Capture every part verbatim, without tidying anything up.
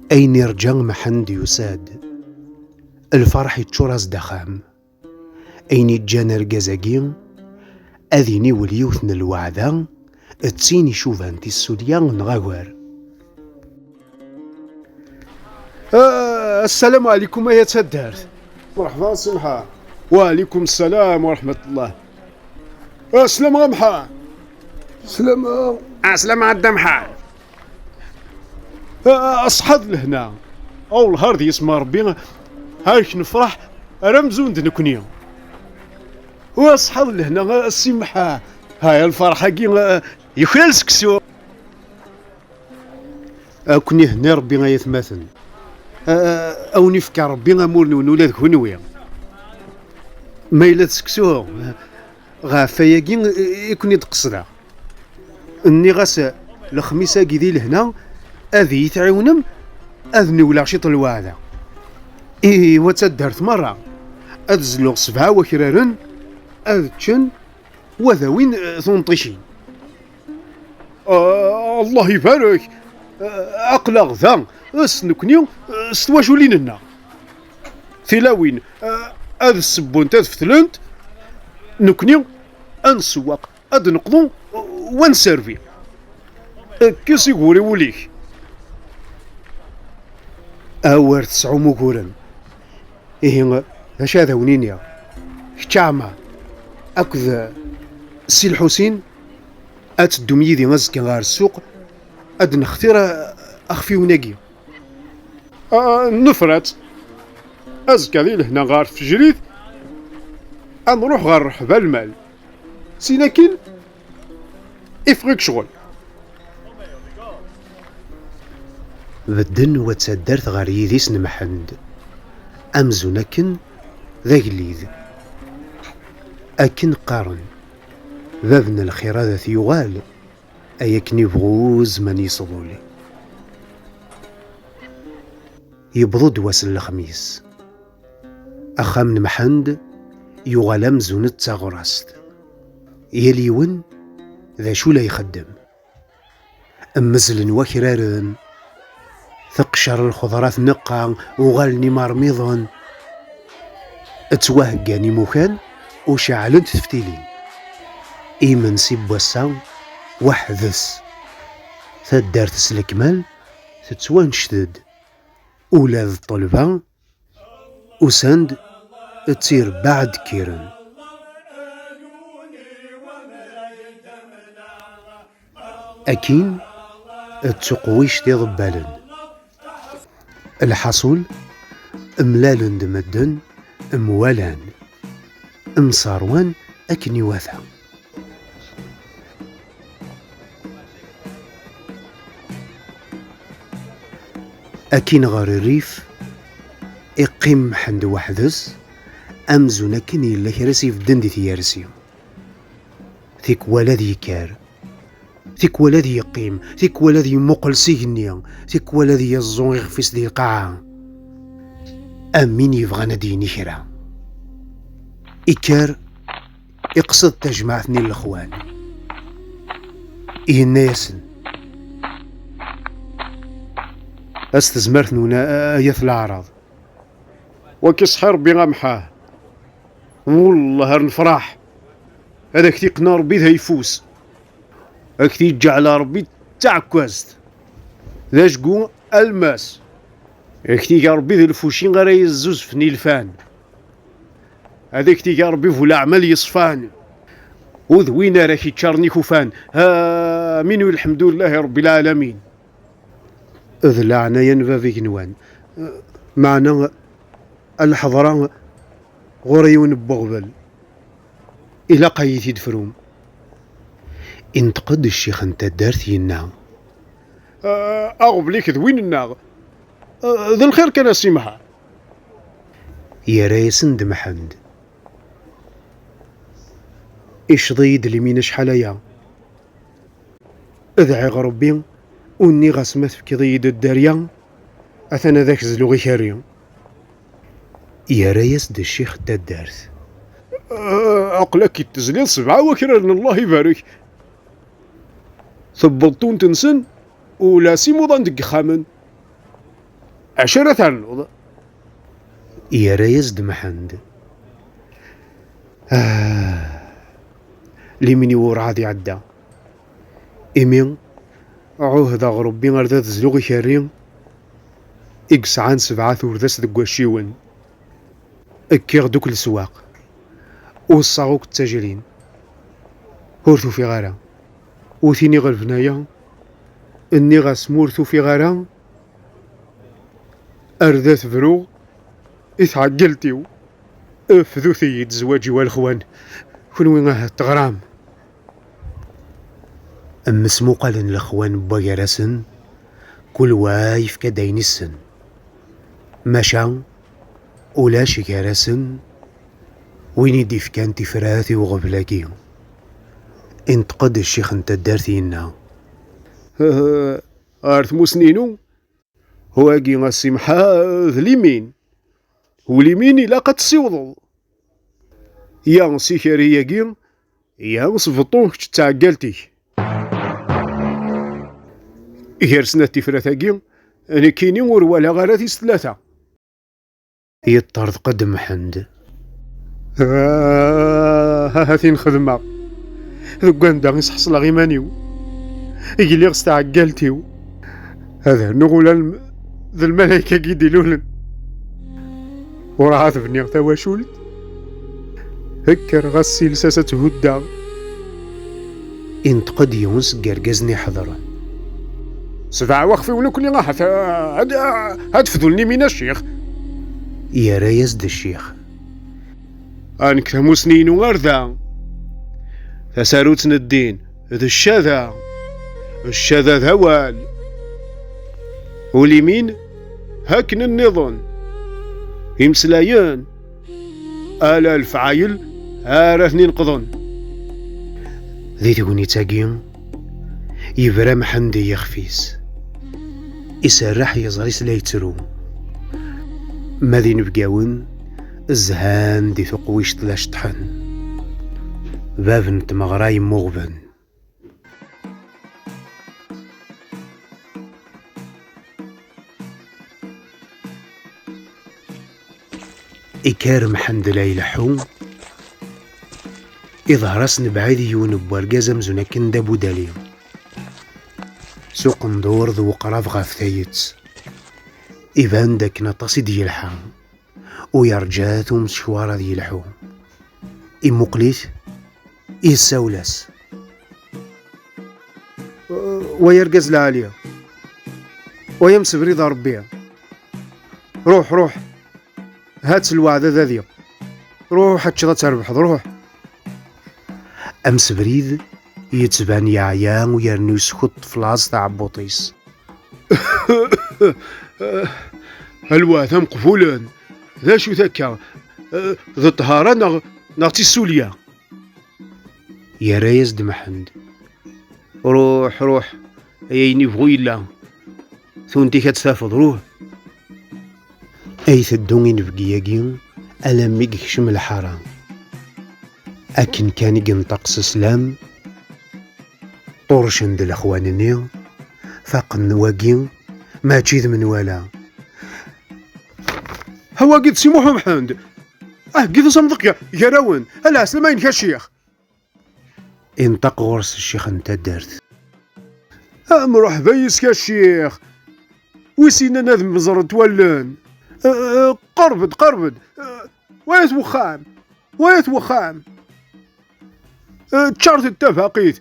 Ayen irǧa Mḥend yusa-d. Lferḥ iččur-as-d axxam. Ayen iǧǧan argaz-agi ad iniwel yiwet n lweɛda, d tin icuban tissulya neɣ agar. Ah, assalamu ɛlikum, ay at taddart. Mṛeḥba, a Si Mḥa. Wa ɛlikum ssalam wa raḥmatullah. Ah, sslam a Mḥa. Sslam a. Ah, sslam a Dda Mḥa. Ah, ṣṣeḥḥa d lehna. Awellah ar d yisem Ṛebbi, ar k-nefṛeḥ ar amzun d nekni. Wa ṣṣeḥḥa d lehna, a Si Mḥa. Haya lferḥ-agi, ah, yuklal seksu. Ad ken-ihenni Ṛebbi ay atmaten. A, a, a wen-ifk Ṛebbi amur-nwen ula d kunwi. Ma yella d seksu, ɣef wayagi i, i ken-id-qesdeɣ. Nniɣ-as lexmis-agi di lehna ad iyi-tɛiwnem ad niwleɣ ciṭ n lweɛda. Ihi, wa d taddart merra. Ad zluɣ sebɛa wakraren, ad ččen, wa d awin, eh, tunṭicin. Ah, Allah ibarek. Ah, aql-aɣ da, s nekni, s twaculin-nneɣ. Tilawin, ah, ad ssewwent, ad fetlent, nekni ad nsewweq, ad d-neqḍu, wa nservi. Kkes igur i wul-ik. Awer tesɛum uguren. Ihi, d acu ad awen-iniɣ? Kečč a Ɛmer, akked Si Lḥusin, ad teddum yid-i azekka ɣer ssuq, ad d-nextir, a-, axfiwen-agi. Ah, nefra-tt. Azekka di lehna ɣer tfejrit, ad nruḥ ɣer rreḥba lmal. Sin akin, iffeɣ-ik ccɣel. Bedden wa d taddart ɣer yidis n Mḥend. Amzun akken d agellid. Akken qqaren, bab n lxir ad t-yuɣal, ay akken ibɣu zzman yesḍul. Yewweḍ-d wass n lexmis. Axxam n Mḥend yuɣal amzun d taɣrast. Yal yiwen d acu la ixeddem. Mmezlen wakraren, teqcer lxeḍra tneqqa, uɣalen imermiḍen. Ttwaheggan imukan u ceɛlent teftilin. Imensi n wass-a weḥd-s. Taddart s lekmal tettwanect-d. Ula d ṭṭelba usan-d d tirebbaɛ d-kkiren. Akin d tuqwict iḍebbalen. Lḥaṣul, mlalen-d medden, mwalan, mṣerwan akken iwata. Akin ɣer rrif, iqqim Mḥend weḥd-s, amzun akken yella kra s ibedden di tyersi. Tikwal ad yekker, tikwal ad yeqqim, tikwal ad yemmuqel s igenni, tikwal ad yeẓẓu iɣef-is di lqaɛa. Am win yebɣan ad d-yini kra. Ikker, iqsed tajmaɛt-nni n lexwan. Yenna-yasen: "A s tezmert-nwen, a, a, ay at leɛraḍ. Waki ṣṣḥi Ṛebbi amḥah. Wellah ar nefṛaḥ. Ad ak-t-iqqen Ṛebbi d ayeffus. Ad ak-t-iǧǧeɛl Ṛebbi d taɛekkazt. D ajgu almas. Ad ak-t-iga Ṛebbi d lfuci ara yezzuzfen ilfan. Ad ak-t-iga Ṛebbi bu leɛmal yeṣfan. U d win ara k-iččaren ikufan. Amin u lḥemdulillahi Ṛebbi lɛalamin." D leɛnaya n bab igenwan. Meɛna a lḥeḍra ɣur-i yiwen n weɣbel. Ilaq ad yi-t-id-frum. Inṭeq-d ccix n taddart, yenna: "Ah, aɣbel-ik d win-nneɣ. Ah, d lxir kan, a Si Mḥa." Yerra-yasen-d Mḥend: "Icḍ-iyi-d limin acḥal aya. Dɛiɣ Ṛebbi, u nniɣ-as ma tefkiḍ-iyi-d dderya, atan ad ak-zluɣ ikerri. Yerra-yas-d ccix n taddart. Aql-ak tezliḍ sebɛa wakraren, Allah ibarek. Tewweḍ tunt-nsen, ula s imuḍan deg yexxamen. Acu ara ternuḍ? Yerra-yas-d Mḥend. Ah, limin-iw urɛad iɛedda. Imi ɛuhdeɣ Ṛebbi ar d ad zluɣ ikerri i yesɛan sebɛa turdas deg wacciwen. Kkiɣ-d akk leswaq, uṣṣaɣ akk d tajrin. Ur t-ufiɣ ara. U tin iɣelben aya, nniɣ-as ma ur t-ufiɣ ara, ar d at bruɣ i tɛeggalt-iw. Fdut-iyi-d zzwaǧ-iw a lexwan, kunwi ahat teɣram. Mmesmuqalen lexwan n wagar-asen, kul wa yefka-d ayen issen. Maca ulac gar-asen win i d-ifkan tifrat i uɣbel-agi. Inṭeq-d ccix n taddart, yenna: Ɣer tmusni-inu, wagi a Si Mḥa d limin. U limin ilaq ad tessiwḍeḍ. Ya s ikerri-agi, ya s beṭṭu kečč d tɛeggalt-ik. Gar snat tifrat-agi, nekkini ur walaɣ ara tis tlata. Yeṭṭerḍeq-d Mḥend. Ah, ha-t-in xedmeɣ. Deg wanda i sḥeṣleɣ iman-iw. Gliɣ s tɛeggalt-iw. Ad rnuɣ ula lm-, d lmalayek-agi d-ilulen. Ur ɛad bniɣ tawacult. Kker ɣas si lsas ad tt-huddeɣ. Inṭeq-d yiwen seg yergazen iḥeḍren. Sebɛa waxfiwen akk-nni ahat, ad, ad fdun limin a ccix. Yerra-yas-d ccix. A nekk tamusni-inu ar da. Tasarut n ddin d ccada. Ccada d awal. U limin hakken nniḍen. Imeslayen ala lefɛayel ara ten-ineqḍen. Di tegnit-agi, yebra Mḥend i yixef-is. Iserreḥ yeẓri-s la yettru. Ma d inebgawen, zhan di tuqwict la ceṭṭḥen. Bab n tmeɣra yemmuɣben. Ikker Mḥend la ileḥḥu, iḍher-as mebɛid yiwen n wergaz amzun akken d abudali. S uqendur d weqrab ɣef tayet. Iban-d akken aṭas i d-yelḥa. U yerǧa-t umecwar ad yelḥu. Imuqel-it, yessawel-as. Way argaz lɛali, way amsebrid a Rebbi, ruḥ, ruḥ, ha-tt lweɛda dadi, ruḥ ad teččeḍ ad trebḥeḍ, ruḥ. Amsebrid yettban yeɛya u yernu yeskuṭṭef laẓ taɛebbuṭ-is. A lweɛd ameqbulen, d acu-t akka? D ṭṭhara neɣ, neɣ d tissulya? Yerra-yas-d Mḥend. Ruḥ, ruḥ, ay ayen ibɣu yella. Tunt-ik ad tt-tafeḍ, ruḥ. Ay teddu inebgi-agi alammi yekcem lḥara. Akken kan i yenṭeq s sslam, ṭurcen-d lexwan-nni, faqen wagi, mačči d menwala. Ha wagi d Si Muḥ Umḥend! Aheggi-t asamḍeq gar-awen! A lɛeslama-inek a ccix! Inṭeq ɣur-s ccix n taddart. Amruḥba yis-k a ccix! Wi s-yennan ad mmeẓrent wallen? Eh, eh, qerb-d, qerb-d! Eh, wayat wexxam! Wayat wexxam! Eh, ččaret-d tabaqit!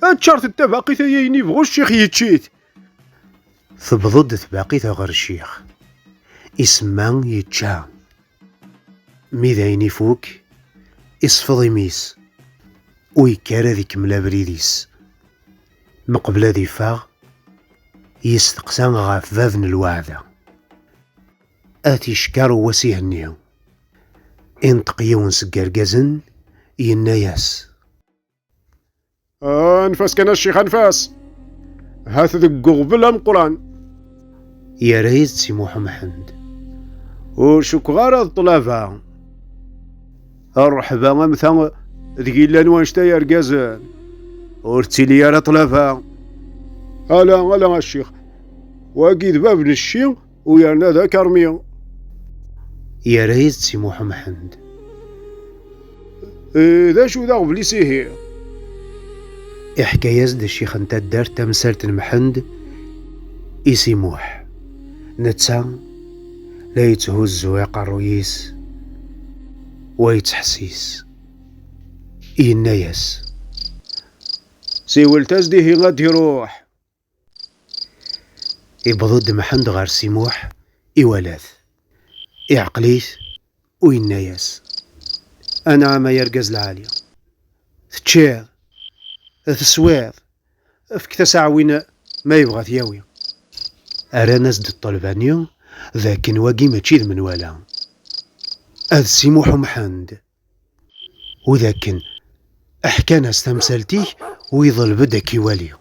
Eh, ččaret-d tabaqit, ay ayen ibɣu ccix yečč-it! Tebḍu-d tbaqit ɣer ccix. Isemma yečča. Mi d ayen ifuk, isfeḍ imi-s. Ur yekki ara ad ikemmel abrid-is. Meqbel ad iffeɣ, yesteqsa ɣef bab n lweɛda. Ad t-icekkeṛ uwasihen-nni. Inṭeq yiwen seg yergazen, yenna-yas. Anef-as kan a ccix, anef-as! Hat deg uɣbel ameqqran. Yerra-yas-d Si Muḥ Umḥend: Ur cukkeɣ ara d ṭṭlaba. Rrḥba am ta deg yillan wanect-a yergazen. Ur ttili ara ṭṭlaba. Ala, ala a ccix. Wagi d bab n cci u yerna d akermi. Yerra-yas-d Si Muḥ Umḥend: Eh, d acu d aɣbel-is ihi? Iḥka-yas-d ccix n taddart tamsalt n Mḥend i Si Muḥ. Netta la yetthuzzu iqerruy-is, wa yettḥessis. Yenna-yas: Siwelt-as-d ihi ad d-iruḥ. Iwweḍ-d Mḥend ɣer Si Muḥ, iwala-t. Iɛqel-it u yenna-yas: Anɛam ay argaz lɛali. Teččiḍ, teswiḍ, efk-t-as aɛwin ma yebɣa ad t-yawi. Rran-as-d ṭṭelba-nni d akken wagi mačči d menwala. D Si Muḥ Umḥend. U d akken ḥkan-as tamsalt-ik u iḍleb-d ad k-iwali.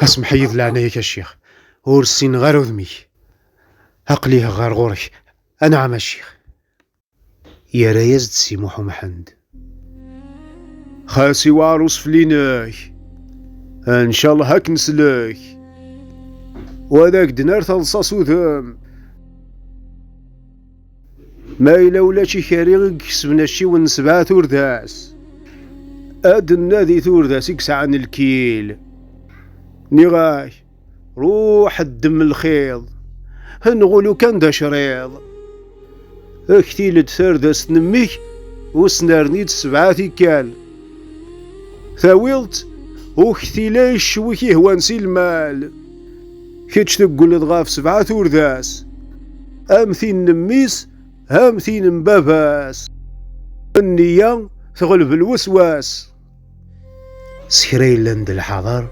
Asemḥ-iyi d leɛnaya-k a ccix, ur ssineɣ ara udem-ik. Aql-i ɣer ɣur-k, anɛam a ccix. Yerra-yas-d Si Muḥ Umḥend: Xas iwɛer usefli-inek, ncallah ad k-neslek. Wa d ak-d-nerr taḍsa s udem. Ma yella ulac ikerri i ikesben acciwen n sebɛa turdas, ad d-nnadi turdas i yesɛan lkil. Nniɣ-ak, ruḥ ddem lxiḍ, nɣul ukan d acriḍ. Ktil-d tardast n mmi-k, u snerni-d sebɛa tikkal. Tawiḍ-tt, uktil-a iccew-ik ihwan si lmal. Kečč teggleḍ ɣef sebɛa turdas, am tin n mmi-s, am tin n baba-s. Nniya teɣleb lweswas. S kra yellan d lḥaḍer,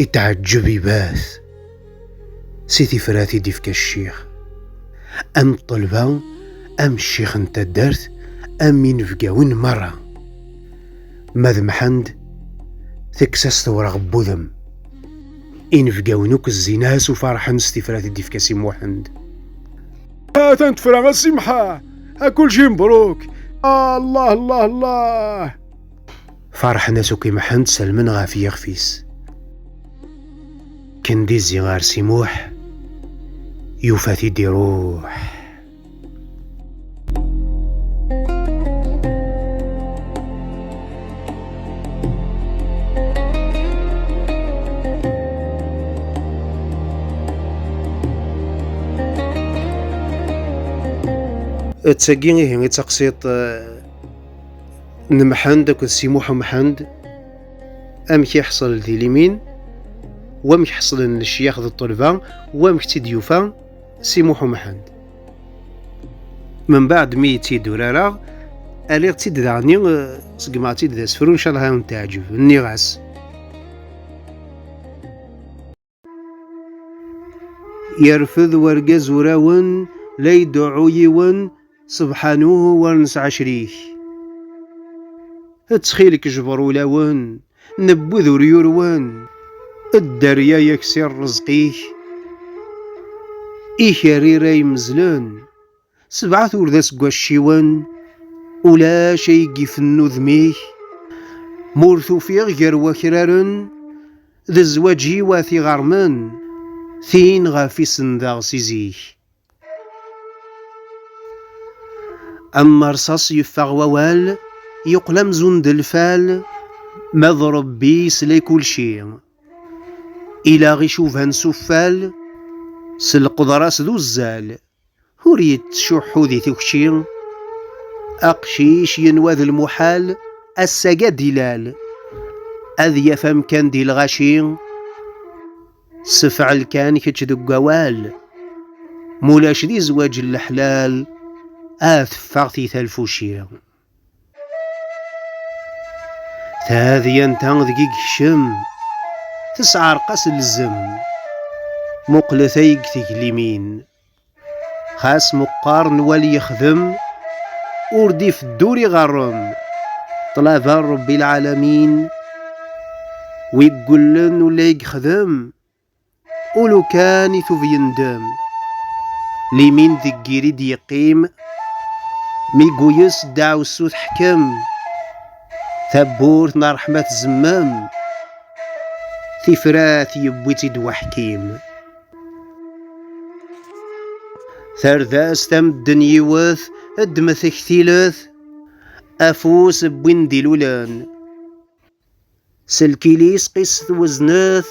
itɛeǧǧeb ibat si tifrat i d-ifka ccix. Am ṭṭelba, am ccix n taddart, am inebgawen merra. Ma d Mḥend, tekkes-as tewreɣ n wudem. Inebgawen akk zzin-as u ferḥen s tifrat i d-ifka Si Muḥend. Atan tefra a Si Mḥa, a kulci mebruk. Allah, Allah, Allah. Ferḥen-as akk i Mḥend, salmen ɣef yixef-is. Kken d izi ɣer Si Muḥ, yufa-t-id iruḥ. D tagi ihi i d taqsiṭ, eh, n Mḥend akked Si Muḥ Umḥend, amek i ḥṣel di limin, wamek ḥṣlen lecyax d ṭṭelba, wamek tt-id-yufa Si Muḥ Umḥend. Membeɛd mi i tt-id-urareɣ, rriɣ-tt-id daɣen, eh, ṣeggmeɣ-tt-id d asefru, ncallah ad wen-teɛǧeb. Nniɣ-as: Yerfed wergaz urawen, la ideɛɛu yiwen, sebḥanuhu ur nesɛa acrik. Ttxil-k jber ulawen, newwed ur yurwen, dderya-yak si rrezq-ik. Ikerri ra imezlen, sebɛa turdas deg wacciwen, ulac ay yifen n udem-ik. Ma ur t-ufiɣ gar wakraren, d zzwaǧ-iw a t-iɣermen, tin ɣef i senndeɣ si zik. Am rṣaṣ yeffeɣ wawal, yeqqel amzun d lfal, ma d Rebbi yesla i kulci. Ilaɣ icuban s uffal, s lqedra-s d uzzal, ur yettcuḥḥu di tukci. Aqcic yenwa d lmuḥal, ass-agi ad d-ilal, ad yaf amkan di lɣaci. Sefɛel kan kečč deg wawal, mulac di zzwaǧ n leḥlal, ad teffeɣ tiyita lfuci. Tadyant-a deg i yekcem, tesɛerq-as lzem. Muqlet ay deg teglimin. Xas meqqar nwal yexdem, ur d-ifeddu ur iɣerrem. Ṭṭlaba n Rebbi lɛalamin, Wi gullen ula i yexdem, ulukan itub yendem. Limin deg yiri d-yeqqim, mi guyes ddaɛwessu teḥkem. Tawwurt n ṛṛeḥma tzemmem, tifrat yewwi-tt-id weḥkim. Tardast am ddin yiwet, ddmet ktilet, afus n win d-ilulen. S lkil-is qisset weznet,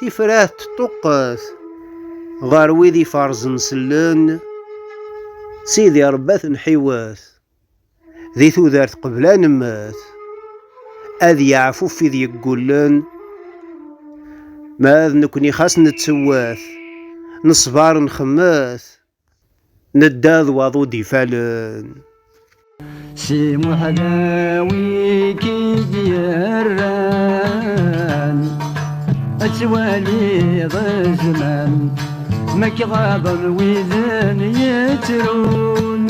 tifrat teṭṭuqqet. Ɣer wid iferẓen sellen, Sidi Ṛebbi ad ten-ḥiwet. Di tudert qbel ad nemmet, ad yeɛfu f wid yeggullen. Ma d nekni xas nettewwet, neṣber nxemmet, nedda d waḍu d-ifalen. Si Muḥ d awi k-id-yerran, ad twaliḍ zzman, ma k-ɣaḍen widen yettrun.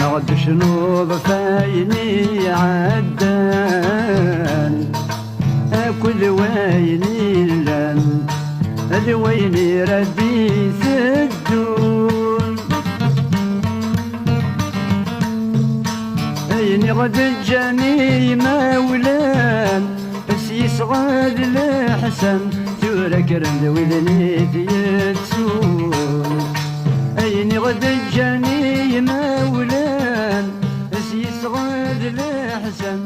Ad d-tecnuḍ f ayen iɛeddan, akked wayen illan, d wayen ira d-iteddun. Ayen i ɣ-d-ǧǧan imawlan, s yesɣed leḥsan, tura kkren d widen i t-yettun. Ayen i ɣ-d-ǧǧan imawlan, s yesɣed leḥsan.